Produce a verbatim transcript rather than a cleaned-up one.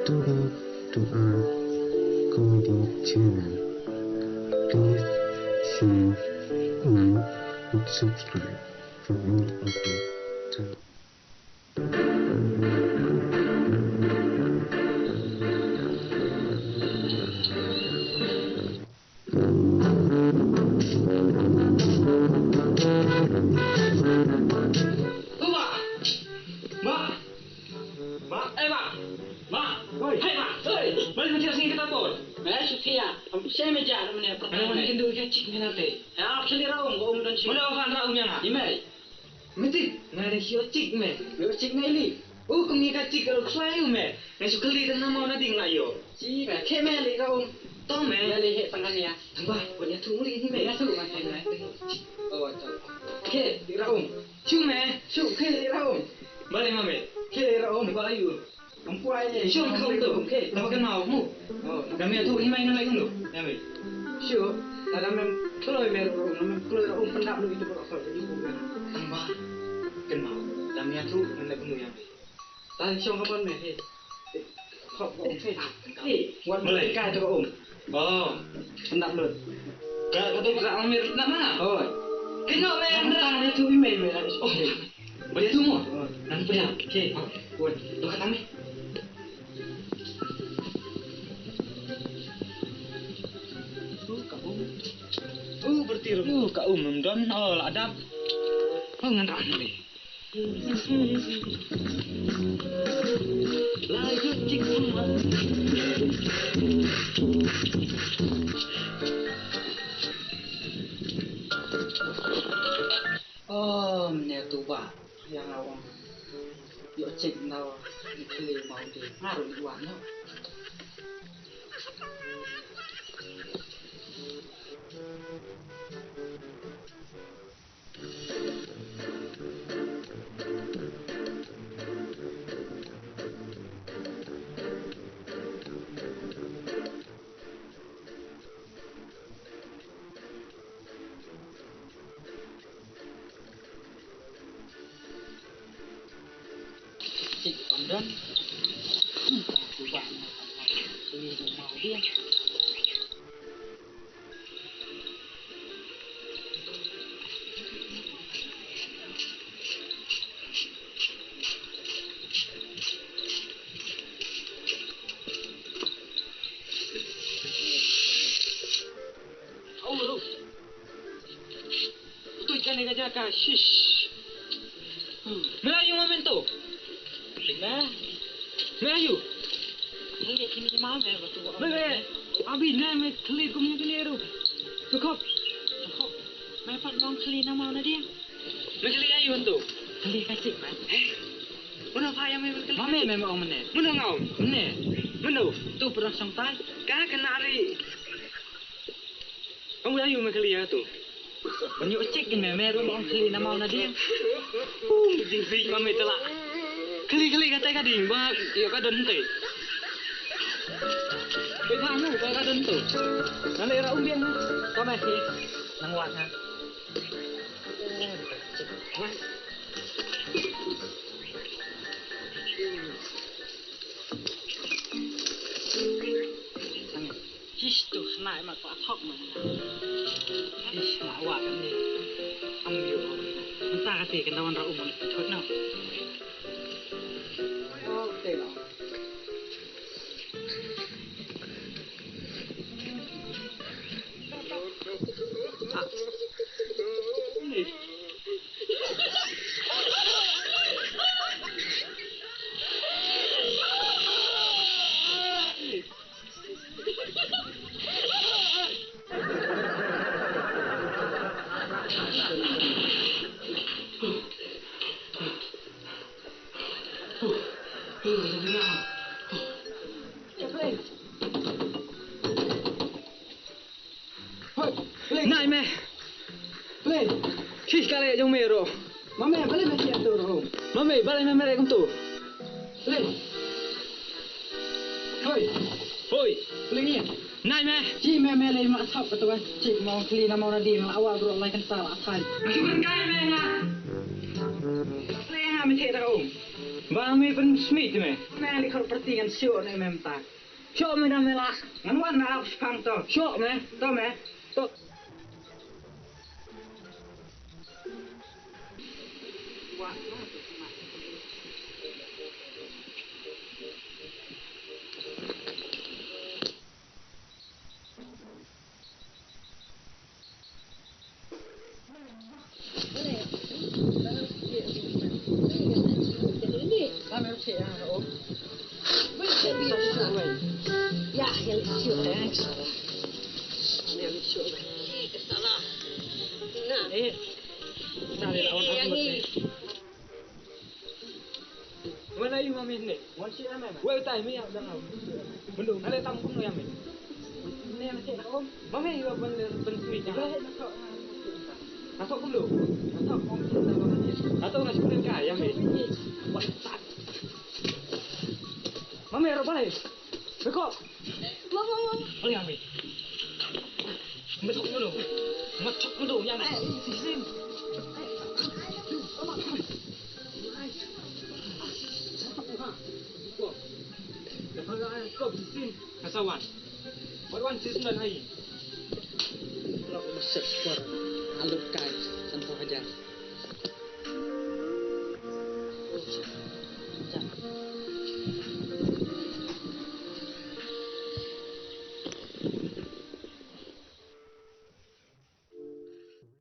Welcome back to our comedy channel. Please share, like, and subscribe for more updates. Ba! Ba! Ba! Eh, ba! Ba! Hoi! Hei, ba! Hoi! Balik mesti sini kita pun. Eh, Sofia, am saya meja ada mana pertama. Mana mungkin dulu ya cik ni nanti. Ya, aku sendiri raung, kau umdan sini. Mana orang raung yang ah? Imai. Mesti, nga da ïoh cik me. Ïoh cik me li. U kum ngi ka cik ka luk slai u me. Nga shu kylli tang namar na ding la ïoh. Cik me, khe me li ka um. Tong me. Nga li he tang kan ya. Tang ba, buat ïa tu li hi me. Ïa tu ma khe me. Oh, tong. Khe li ra um. Shu me, shu khe li ra um. Ba li ma me. Khe li ra um ba ïoh. Ym kwai ne, shu kham tu. Tang ba kynmaw mu. Oh. Dang ïa tu i mai na lai kumno. Ïa mai. Shu, ta dang mem kloi me ru, mem kloi ru pyndap lu itu ko khol ju ku. Tang ba kynmaw. Dang ïa tu men lai kumno ïa mai. Ta shong ka mon me he. Khop ko he. He, wan me kai tu ko um. Oh. Pyndap lut. Ka, ka tu ka amir na ma. Oi. Kino me amir. Tang ïa tu i mai me. Oh. Boleh tu mo? Oh. Nang pria. Okey. Oh. Wan. Tu ka tang ni. Oh, ka um. Oh, bertiru. Oh, ka um, um, don. Oh, la dap. Oh, ngan rak ni. Lagu cik semua. Oh, mne tu ba. Yang awang. Yo cik nau. Ni kli mau di. Ngaru di wan no. Cik London. Cuba. Ini mau dia. Au, au. Utu jane ka jaka, shish. Me ayu ma mento. Me. Me ayu. Ni de kini ma me batu. Me me. Abi na me khli kum ni kini ru. Tukop. Tukop. Me pat long khli na mau na dia. Me khli ayu antu. Khli ka cik man. Mano pha yang me khli. Ma me me ong mane. Mano ngau. Mane. Mano. Tu pernah song tai. Ka kenari. Ong ïa yu me khli ïa tu. Ban ïoh cik kin me me ru ong khli na mau na ding. Um ding sik ma me tela. Khli khli ka tai ka ding ba ïoh ka don te. Te tha nu ka ka don tu. Na le ra um biang na. Ka me khli. Nang wat ha. Hish, tu khnai ma ka thok ma. Hish, ma wa kan ni. Am yu. Mynta ka te kan dawan ra um thot no. Okay. Ah. Ni. Nai me. Play. Ki kale jong me ro. Mame, bale me ki atur ho. Mame, bale me mere kum tu. Play. Hoi. Hoi. Play ni. Nai me. Ji me me le ma thap ka tu ba. Ji ma kli na ma na di ma awa bro lai kan sa la thai. Ki kan kai me nga. Play nga me the da um. Ba me pynsmit me. Me li khor parti ngan sio ne me mynta. Sio me da me lah. Ngan wan na ap spang to. Sio me. To me. To. Wan ai ma me ne. Wan shi ai ma me. Wei tai me ya dang au. Bendo na le tam kum ya me. Ne ma ke na om. Ma me yo ban le ban sui ya. Na sok kum do. Na sok kum. Na sok na shi ka ya me. Wah. Ma me ro bai. Beko. Ma ma ma. Oh ya me. Me sok kum do. Ma sok kum do ya me. Sin. Kasawan. Wan wan sis nan hai. Lok masuk kuar. Alut kai. Sanpuluh hajar.